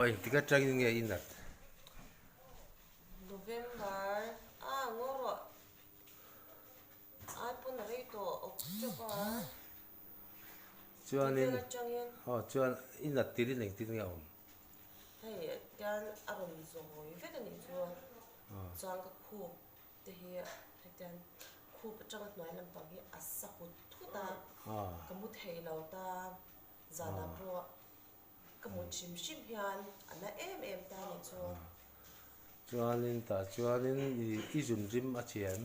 Engtik atangin nge i nat? November a ngaw rawh. Ai pawn a rei tawh October Chuanin aw chuan i nat tirin engtin nge a awm? Hei tian a rawn zawi vek a nih chu chuan ka khup te hi hetiang khup atanga hnuai lampang hi a sa hut hut a ka mu thei lo ta zanah pawh Ka mut hrim hrim hian a na em em ta nih chu. Chuanin tah chuanin i zun rim a chhe em?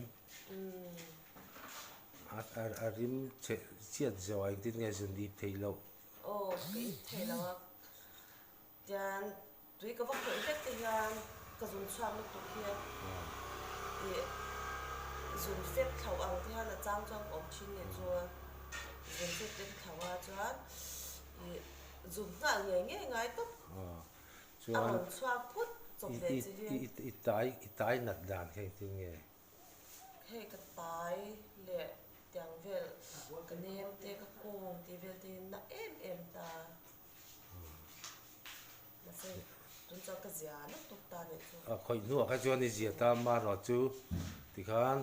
A rim chhe chiat zawh a engtin nge zun ip theih loh? Aw ka ip theih lo a, tian tui ka va khawih hlek te hian ka zun chhuak lutuk hi ih zun fek thlauh ang te hian a chang chuan ka awm thin nih chu, zun fek te ka thlauh a chuan ih. Zun nghal ngei ngei ngai tawp. A rawn chhuak phut chawp ve chi hi. I tai i tai nat dan kha engtin nge? Hei ka tai leh tiang vel ka nem te ka kung tih vel te hi na em em ta. Mahse tun chuan ka zia lutuk ta nih chu. A khawih hnuah kha chuan i zia ta amaherawh chu tikhan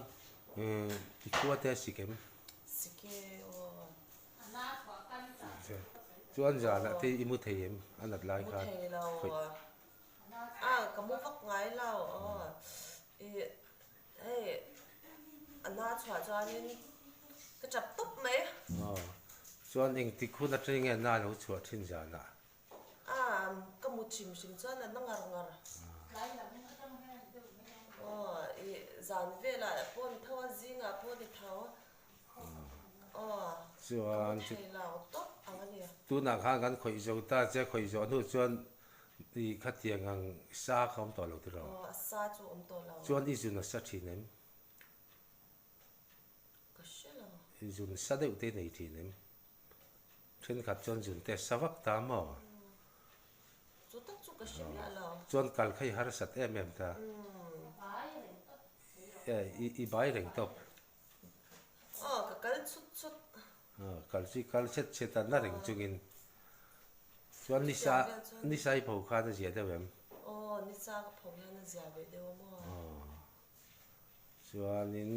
i khua te a sik em? Sik e aw. Chuan zanah te i mu thei em? A nat lai khan. Mu thei lo. A ka mu vak ngai lo. I hei a na chhuah chuanin ka chap tawp mai. Chuan engtik hun atangin nge na lo chhuah thin zanah? A ka mu chim hrim chuan a na ngar ngar. Aw i zan velah pawh ni tho a, zingah pawh ni tho. Chuan tunah khan kan khawih zo ta che, khawih zawh hnu chuan i khatiang ang sa kha awm tawh lo tiraw? Chuan i zun a sa thin em? I zun sa deuh te i nei thin em? Thenkhat chuan zun te a sa vak ta maw? Chuan kal kha i harsat em em ta? I bai reng tawp. Aw ka kal chhut chhut. Aw kal chu i kal chhet chhet a na reng chungin. Chuan nisa nisa i pho khan a zia deuh em? Aw nisa ka pho hian a zia ve deuh a maw? Aw chuanin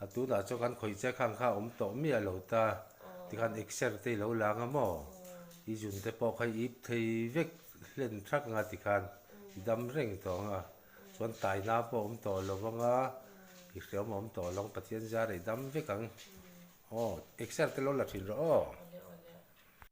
a tunah chuan kan khawih che khang kha a awm tawh miah lo ta tikhan exer te i lo lang a maw? I zun te pawh kha i ip thei vek hlen thak anga tikhan i dam reng tawh ang a. Chuan taina pawh a awm tawh lo vang a, i hreawm a awm tawh lo ang, Pathian zar ei dam vek ang. Aw, exer te lo la thin rawh aw.